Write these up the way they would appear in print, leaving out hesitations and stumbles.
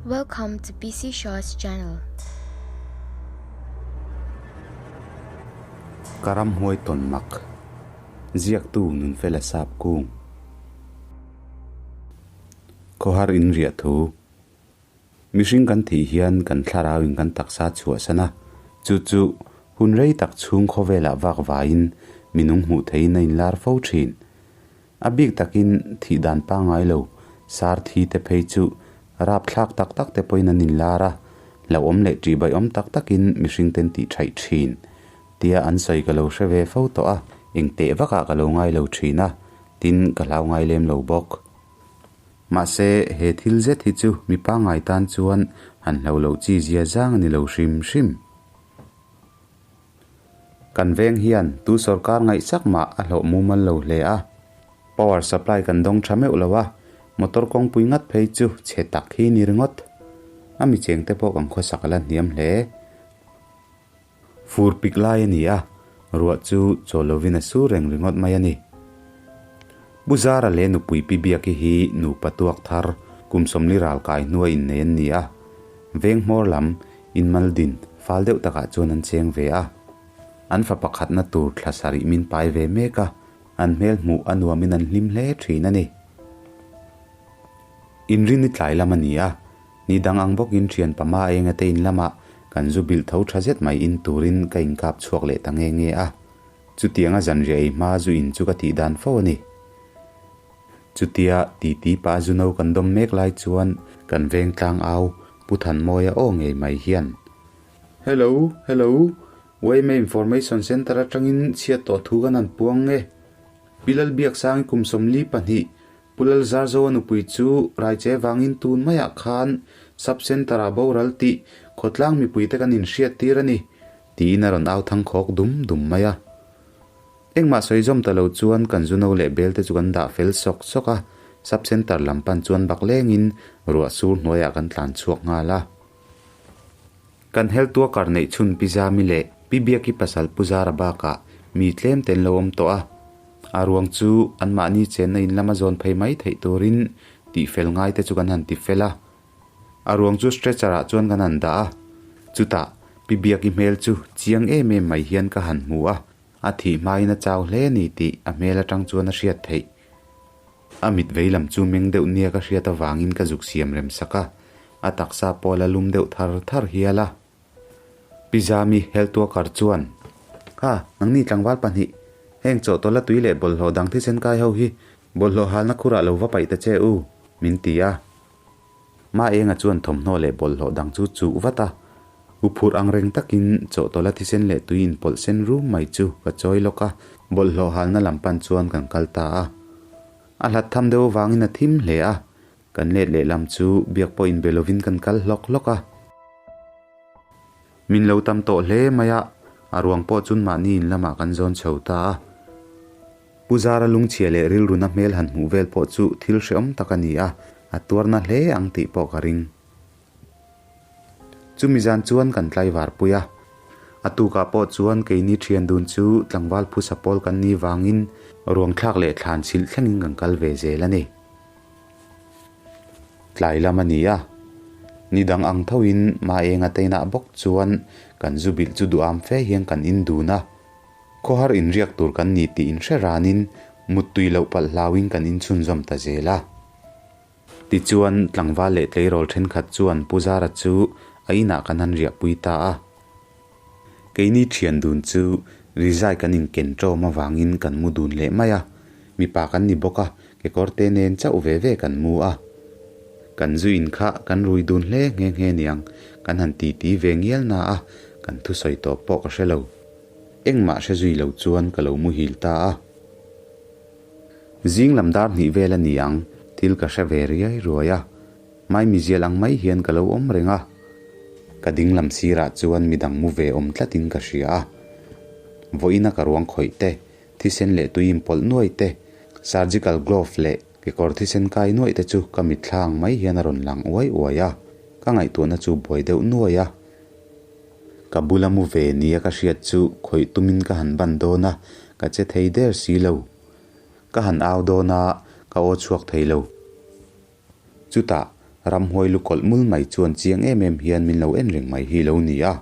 Welcome to PC Shaw's channel. Ka ramhuai tawn mak. Ziaktu Nunfela Sap Kung. Khawhar in riah thu. Mihring kan thih hian kan thlarau in kan taksa chhuahsan a, chu chu hun rei tak chhung khawvelah vak vaiin minung hmuh theihin a inlar fo thin. A bik takin thih dan pangngai lo, sar thi te phei chu rapthlak tak tak te pawhin an inlar a, hlauhawm leh ṭihbaiawm tak takin mihring ten tih ṭhaih ṭhin tia an sawi ka lo hre ve fo tawh a, eng teh vakah ka lo ngai lo ṭhin a, tin ka hlau ngai lem lo bawk. Mahse, he thil zet hi chu mi pangngai tan chuan han hlo loh chi zia zang a ni lo hrim hrim. Kan veng hian tu sorkar ngaihsak mah a hlawh mumal lo hle a, power supply kan dawng tha meuh lo a, motor kawngpui ngat phei chu chhe tak hi ni ringawt. A mi chengte pawh kan khawsak a la hniam hle. Fur pik lai a ni a, ruah chu chaw lovin a sur reng ringawt mai a ni. Pu Zara leh nupui Pi Biaki hi nupa tuak thar kum sawmli ral kai hnua innei an ni a, veng hmawr lam Inmaldin, fal deuh takah chuan an cheng ve a. An fa pakhatna tur thla sarih min pai ve mek a, an hmel hmuh a nuamin an hlim hle thin a ni. Inrin i tlai lam a ni a, ni dang ang bawkin thian pama enga te in lamah kan zu bilh tho tha zet mai in turin ka inkap chhuak leh ta nge nge a. Chutianga zanriah ei hma zu in chu ka tih dan fo a ni. Chutia titi pa zu no kan dawm mek lai chuan kan veng tlang au Pu Thanmawia aw ngei mai hian, Hello, hello, yma Information Centre atangin chhiat tawh thu kan han puang nge? Pi Lalbiaksangi kum 42, Pu Lalzarzoa nupui chu Raiche vangin tun maiah khan Sub Centre-ah boral tih khawtlang mipuite kan inhriat tir a ni, tiin a rawn au thang khawk dum dum mai a. Engmah sawi zawm ta lo chuan kan zu no leh bel te chu kan dah fel sawk sawk a, Sub Centre lam pan chuan bak lengin ruah sur hnuaiah kan tlan chhuak nghal a. Kan health worker neih chhun Pi Zami leh Pi Biaki pasal Pu Zara bakah mi tlem te an lo awm tawh a. A ruang chu anmahni chenna in lama zawn phei mai theih turin tih fel ngai te chu kan han ti fel a. A ruang chu stretcher ah chuan kan han dah a. Chutah Pi Biaki hmel chu chiang em em mai hian ka han hmu a. A thih hmain a chau hle ni tih a hmel atang chuan a hriat theih. A mit vei lam chu meng deuh nia ka hriat avangin ka zuk siam rem sak a, a taksa pawh la lum deuh thar thar hial a. Pi Zami health worker chuan, Kha, nangni tlangval pahnih, heng chawhtawlh a tui leh bawlhhlawh dang thisen kai ho hi bawlhhlawh halna khurah lo va paih ta che u, min ti a. Ma enga chuan thawmhnaw leh bawlhhlawh dang chu chuh vat a, u phurh ang reng takin chawhtawlh a thisen leh tui inpawlh sen rum mai chu ka chawi lawk a, bawlhhlawh halna lam pan chuan kan kal ta a. A hlat tham deuh avangin a thim hle a, kan let lehlam chu biak pawh inbe lovin kan kal hlawk hlawk a. Min lo tam tawh hle mai a, a ruang pawh chun mahni in lamah kan zawn chho ta a. Pu Zara lungchhia leh rilruna hmel han hmuh vel pawh chu thil hrehawm tak a ni a, a tuarna hle ang tih pawh ka ring. Chumi zan chuan kan tlaivar pui a, a tukah pawh chuan keini thian dun chu tlangval phusa pawl kan nih vangin ruangthlak leh thlan chhilh thlengin kan kal ve zel a ni. Tlai lam a ni a, ni dang ang thoin Maenga teinah bawk chuan kan zu bilh chu duham fe hian kan in dun a, khawhar inriak tur kan ni tih inhre ranin muttui loh palh hlauin kan inchhunzawm ta zel a. Tichuan tlangval leh tleirawl thenkhat chuan Pu Zara chu a inah kan han riahpui ta a. Keini thian dun chu rizai kan inken ṭawm avangin kan mu dun leh mai a, mipa kan ni bawk a, kekawr te nen chauh ve ve kan mu a. Kan zu in kha kan rui dun hle nghe nghe niang, kan han titi ve ngial na a, kan thusawi tawp pawh ka hre lo. Engmah hre zui lo chuan ka lo muhil ta a. Zing lam dar hnih vel a ni ang, thil ka hre ve riai ruai a. Maimizial ang mai hian ka lo awm reng a. Ka ding lam sirah chuan midang mu ve awm tlatin ka hria a. Vawiina ka ruang khawih te, thisen leh tui inpawlh nuai te, surgical glove leh kekawr thisen kai nuaih te chu ka mitthla ang mai hian a rawn lang uai uai a. Ka ngaihtuahna chu buai deuh nuai a. Ka bula mu ve nia ka hriat chu khawih tumin ka han ban dawn a, ka che thei der si lo. Ka han au dawn a, ka aw chhuak thei lo. Chutah, Ramhuai lukawlh mul mai chuan chiang em em hian min lo en reng mai hi lo ni a.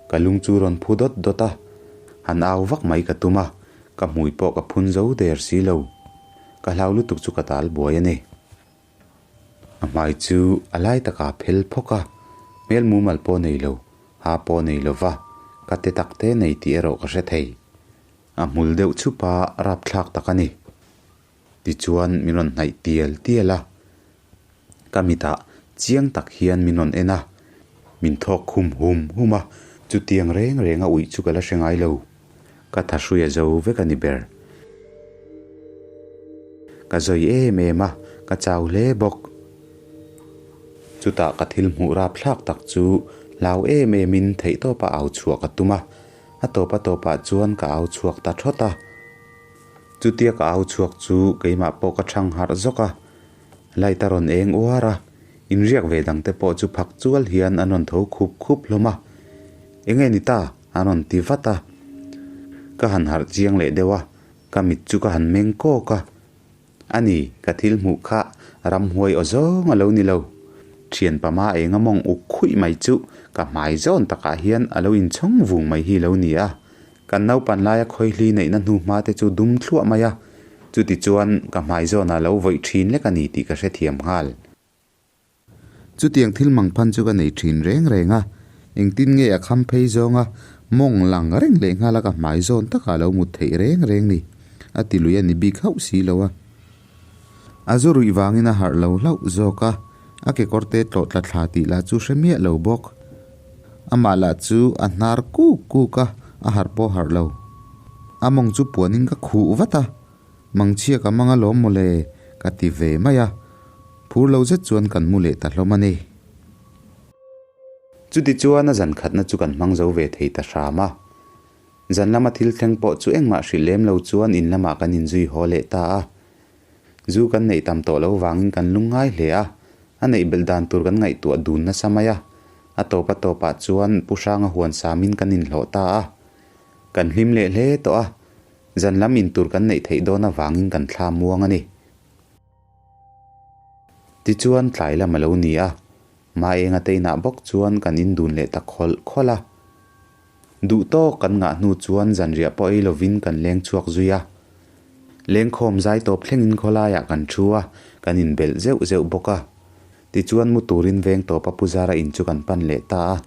Ka lung chu rawn phu dawt dawt a, han au vak mai ka tum a, ka hmui pawh ka phun zo der si lo. Ka hlau lutuk chu ka tal buai a ni. A hmai chu a lai takah a phel phawk a, hmel mumal pawh nei lo, ha pawh nei lo va, ka te tak te nei tih erawh ka hre thei. A hmul deuh chhup a, rapthlak tak a ni. Tichuan min rawn hnaih tial tial a, ka mitah chiang tak hian min rawn en a, min thawk khum hum hum a, chutiang reng reng a uih chu ka la hre ngai lo. Ka thahrui a zo vek a ni ber. Ka zawi em em a, ka chau hle bawk. Chutah ka thil hmuh rapthlak tak chu hlau em em in theihtawpa au chhuah ka tum a, a tawp a tawpah chuan ka au chhuak ta thawt a. Chutia ka au chhuak chu keimah pawh ka chhang harh zawk a, light a rawn eng uar a, inriak ve dangte pawh chu phak chual hian an rawn tho khup khup hlawm a. Enge ni ta? a rawn ti vat a. Ka han harh chiang leh deuh a, ka mit chu ka han meng kawk a. A ni, ka thil hmuh kha ramhuai aw zawng a lo ni lo. Thianpa ma enga mawng uk khuih mai chu ka hmai zawn takah hian a lo inchhawng vung mai hi lo ni a. Kan naupan laia khawihli neihna hnu hma te chu dum thluah mai a, chuti chuan ka hmai zawnah lo vawih thin lek a ni tih ka hrethiam nghal. Chutiang thil mang phan chu ka nei thin reng reng a, engtin nge a kham phei zawnga mawng lang reng leh nghal a ka hmai zawn takah a lo mut theih reng reng ni, a ti lui a ni bik hauh si lo a. A zu ruih vangin a harh lo hlauh zawk a, a kekawr te tlawh tla thla tih lah chu hre miah lo bawk. Amah lah chu a hnar kuk kuk a, a harh pawh harh lo. A mawng chu puanin ka khuh vat a, Mangchhia ka mang alawm mawle, ka ti ve mai a. Phur lo zet chuan kan mu leh ta hlawm a ni. Chuti chuan a zan khatna chu kan hmang zo ve thei ta hram a. Zan lama thil thleng pawh chu engmah hrilh lem lo chuan in lamah kan inzui haw leh ta a. Zu kan neih tam tawh lo vangin kan lung ngai hle a, a neih belh dan tur kan ngaihtuah dun nasa mai a. A tawp a tawpah chuan Pu Hranga huan samin kan inhlawh ta a. Kan hlim leh hle tawh a, Zan lam in tur kan neih theih dawn avangin kan thla muang a ni. Tichuan tlai lam a lo ni a, Maenga te inah bawk chuan kan in dun leh ta khawlh khawlh a. Duh tawk kan ngah hnu chuan zanriah pawh ei lovin kan leng chhuak zui a. Lengkhawm zai tawp thlengin khawlaiah kan thu a, kan inbelh zeuh zeuh bawk a. Tichuan mu turin veng tawpa Pu Zara in chu kan pan leh ta a.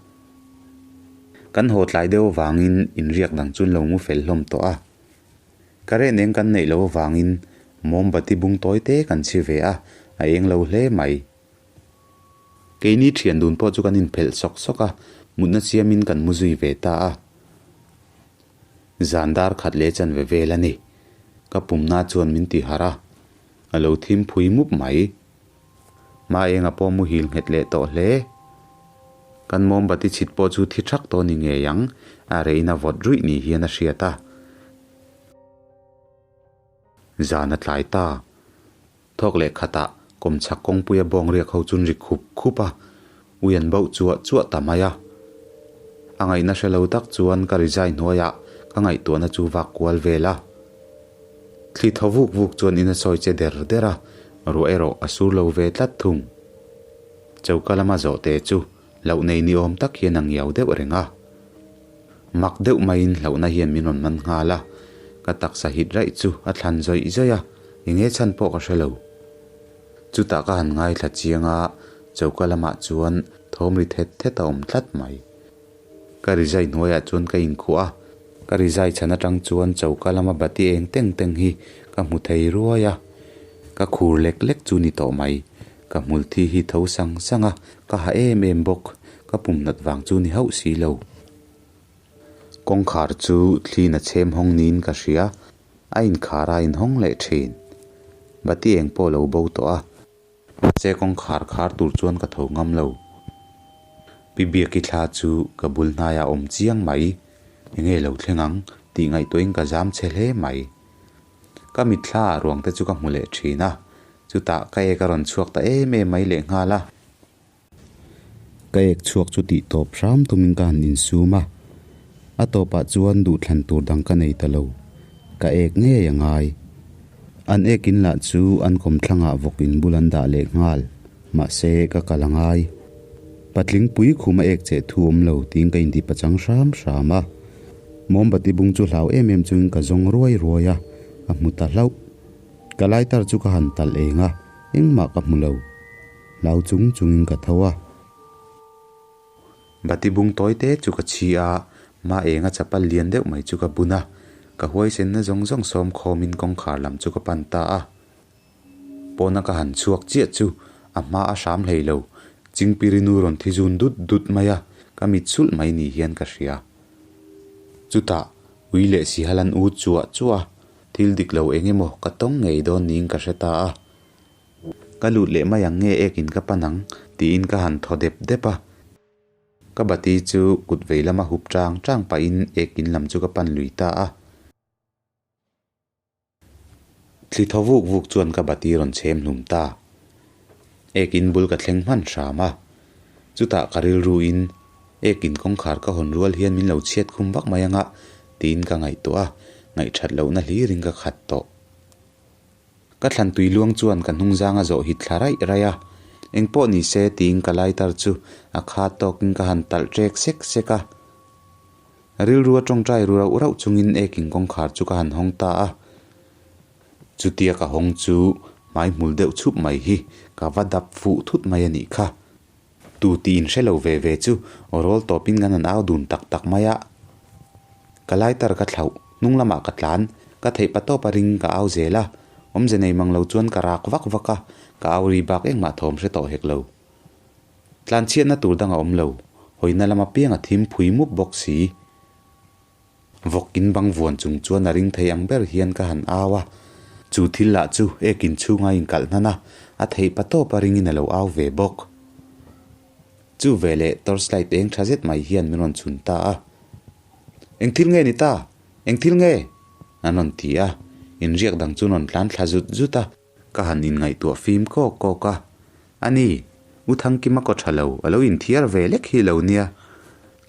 Kan haw tlai deuh avangin inriak dang chu an lo ngu fel hlawm tawh a. Ka reh neng kan neih loh avangin mawmbati bung tawi te kan chhi ve a, a eng lo hle mai. Keini thian dun pawh chu kan inphelh sawk sawk a, mutna siamin kan mu zui ve ta a. Zan dar khat leh chanve vel a ni. Ka pumna chuan min ti harh a, a lo thim phui mup mai. Maenga pawh muhil nghet leh tawh hle. Kan mawmbati chhit pawh chu thi thak tawh ni ngei ang, a reina vawt ruih ni hian a hriat a. Zan a tlai ta. Thawk leh khatah kawmchhak kawngpuia bawng riak ho chun ri khup khup a, ui an bauh chuah chuah ta mai a. A ngaihna hre lo tak chuan ka rizai hnuaiah ka ngaihtuahna chu vak kual vel a. Thli thaw vuk vuk chuan in a sawi che der der a, ruah erawh a sur lo ve tlat thung. Choka lama zawhte chu hlauh nei ni awm tak hian a ngiau deuh reng a. Mak deuh maiin hlauhna hian min rawn man nghal a, ka taksa hit raih chu a thlan zawih zawih a, enge chhan pawh ka hre lo. Chutah ka han ngaithla chiang a, choka lamah chuan thawm ri thet thet a awm tlat mai. Ka rizai hnuaiah chuan ka inkhuah a, ka rizai chhan atang chuan choka lama bati eng teng teng hi ka hmu thei ruai a, ka khur lek lek chu ni tawh mai. Ka hmul thi hi tho sang sang a, ka ha em em bawk, ka pum nat vang chu ni hauh si lo. Kawngkhar chu thliin a chhem hawng niin ka hria, a inkhar a inhawng leh thin. Bati eng pawh lo bo tawh a. Mahse kawngkhar khar tur chuan ka tho ngam lo. Pi Biaki thla chu ka bul hnaiah a awm chiang mai. Enge lo thleng ang tih ngaihtuahin ka zam che hle mai. Ka mitthla ah ruang te chu ka hmu leh thin a, chutah ka ek a rawn chhuak ta em em mai lehnghal a. Ka ek chhuak chu tih tawp hram tumin ka han insum a, a tawpah chuan duhthlan tur dang ka nei ta lo, ka ek ngei a ngai. An ekin lah chu an kawmthlangah vawk in bul an dah leh nghal. Mahse, ka kal a ngai. Patling pui khum a ek cheh thu awm lo tiin ka inti pachang hram hram a. Mombati bung chu hlau em em chungin ka zawng ruai ruai a, ka hmu ta hlauh. Ka lighter chu ka han talh eng a, engmah ka hmu lo. Hlau chung chungin ka tho a. Bati bung tawi te chu ka chhi a, hma enga chapal lian deuh mai chu ka bun a, ka huaisenna zawng zawng sawm khawmin kawngkhar lam chu ka pan ta a. Pawna ka han chhuak chiah chu a hma a hram hlei lo, Chingpiri nu rawn thi zun dut dut mai a, ka mit sulh mai ni hian ka hria. Chutah, ui leh sihal an u chuah chuah a, thil dik lo eng emaw ka tawng ngei dawn niin ka hre ta a. Ka lut leh mai ang nge ekin ka pan ang tiin ka han thaw dep dep a. Ka bati chu kut vei lama hup chang chang pahin ekin lam chu ka pan lui ta a. Thli thaw vuk vuk chuan ka bati rawn chhem hlum ta. Ekin bul ka thleng hman hram a. Chutah ka rilruin ekin kawngkhar ka hawn rual hian min lo chhiat khum vak mai anga tiin ka ngaihtuah a, ngaihthat lohna hlirin ka khat tawh. Ka thlan tui luang chuan ka hnungzang a zawh hit thla raih raih a, engpawh ni se tiin ka lighter chu a khat tawkin ka han talh ṭek sek sek a. Rilru a ṭawngṭai ru rauh rauh chungin ekin kawngkhar chu ka han hawng ta a. Chutia ka hawng chu hmai hmul deuh chhup mai hi ka va dap fuh thut mai a nih kha. Tu tih in hre lo ve ve chu aw rawl tawpin kan han au dun tak tak mai a. Ka lighter ka thlauh, hnung lamah ka tlan, ka theih pa tawp a ring ka au zel a, awmze nei mang lo chuan ka rak vak vak a, ka au ri bak engmah thawm hre tawh hek lo. Tlan chhiatna tur dang a awm lo, hawina lama piang a thim phui mup bawk si. Vawk in bang vuan chung chuan a ring thei ang ber hian ka han au a, chu thil lah chu ek in chhunga inkalh hnan a, a theih pa tawp a ringin a lo au ve bawk. Chu veleh torchlight eng tha zet mai hian min rawn chhun ta a. Eng thil nge ni ta? Eng thil nge? An rawn ti a, inriak dang chu rawn tlan thla zut zut a. Ka han inngaihtuah fim kawk kawk a, A ni, U Thangkima kaw tha lo, a lo inthiar ve lek hi lo nia.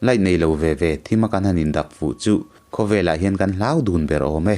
Light nei lo ve ve, thima kan han indap fuh chu khawvelah hian kan hlau dun ber awm e.